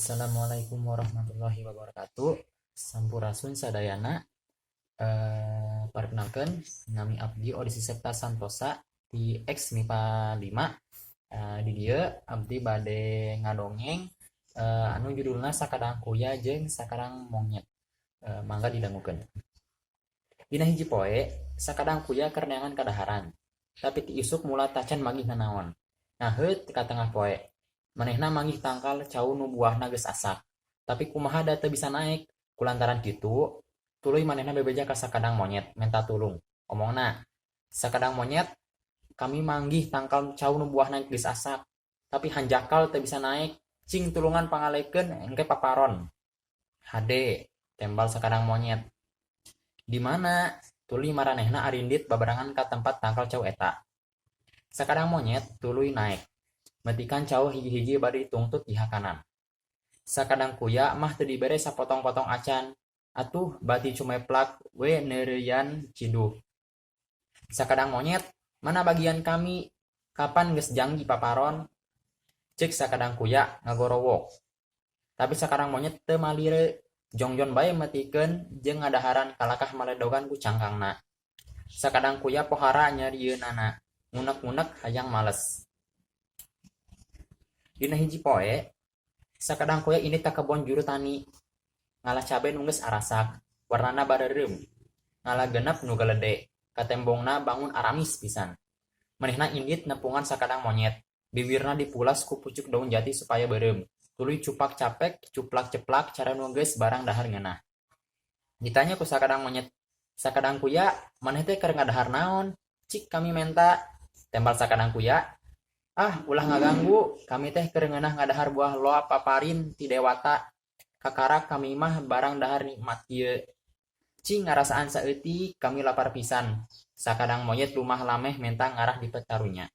Assalamualaikum warahmatullahi wabarakatuh. Sampurasun sadayana. Perkenalkan, nami abdi Odisi Septa Santosa di X MIPA 5. Di dieu abdi bade ngadongeng anu judulna Sakadang Kuya jeung Sakadang Monyet. Mangga didangukeun. Dina hiji poe, Sakadang Kuya keur neangan kadaharan. Tapi ti isuk mula tacan manggih nanaon. Ngaheut ka tengah poe. Manehna manggih tangkal cau nu buahna geus asak. Tapi kumaha da teu bisa naek. Kulantaran kitu, tuluy manehna bebeja ka Sakadang Monyet menta tulung. Omongna, "Sakadang Monyet, kami manggih tangkal cau nu buahna geus asak, tapi hanjakal teu bisa naek. Cing tulungan pangalekeun, engke paparon." "Hade," tembal Sakadang Monyet. "Di mana?" Tuluy maranehna arindit babarengan ka tempat tangkal cau eta. Sakadang Monyet tuluy naek, metikan cau hiji-hiji bari tungtut dihakanan. Sakadang Kuya mah teu dibere sapotong-potong acan, atuh bati cumeplak we neureuyan ciduh. "Sakadang Monyet, mana bagian kami? Kapan geus jangji paparon?" Ceuk Sakadang Kuya ngagorowok. Tapi Sakadang Monyet teu malire, jongjon bae metikeun jeung ngadaharan kalakah maledogan ku cangkangna. Sakadang Kuya pohara nyerieunana, ngunek-ngunek hayang males. Dina hiji poe, Sakadang Kuya indit ka kebon juru tani. Ngala cabe nu geus arasak, warnana bareureum. Ngala genep nu galede, katembongna bangun aramis pisan. Manehna indit nepungan Sakadang Monyet, bibirna dipulas ku pucuk daun jati supaya beureum. Tuluy cupak capek, cuplak ceplak cara nu geus barang dahar ngeunah. Ditanya ku Sakadang Monyet, "Sakadang Kuya, maneh teh keur ngadahar naon? Cik kami menta." Tembal Sakadang Kuya, "Ah, ulah ngaganggu, kami teh keur ngeunah ngadahar buah loa paparin ti dewata. Kakarak kami mah barang dahar nikmat kieu. Cing ngarasaan saeutik, kami lapar pisan." Sakadang Monyet lumah lameh menta ngarah dipet karunya.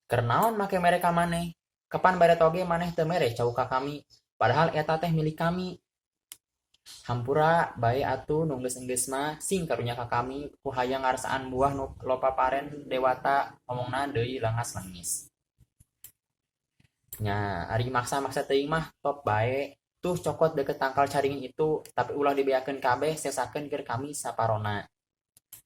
"Keur naon make mere ka maneh? Kapan bareto oge maneh teu mere cau ka kami, padahal eta teh milik kami." "Hampura bae atuh, nu enggeus-enggeus mah, sing karunya ka kami ku hayang ngarasaan buah lo paparen dewata," omongna deui lengas-lengis. "Nya, ari maksa-maksa teuing mah top bae. Tuh cokot deukeut tangkal caringin itu, tapi ulah dibeakeun kabeh, sesakeun keur kami saparona."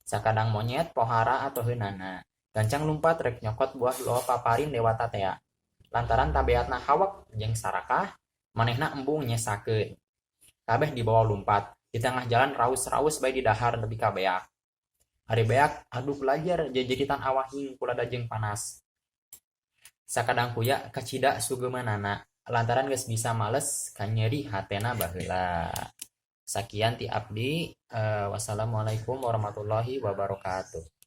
Sakadang Monyet pohara atoheunana, gancang lumpat rek nyokot buah lo paparin dewata tea. Lantaran tabeatna hawek jeung sarakah, manehna embung nyesakeun. Kabeh dibawa lumpat, di tengah jalan raus-raus bae didahar nepi ka beak. Ari beak, aduk lajar jejeritan awahing ku lada jeung panas. Sakadang Kuya kacida sugeumeunana, lantaran geus bisa males kanyeri hatena baheula. Sakian ti abdi, wassalamualaikum warahmatullahi wabarakatuh.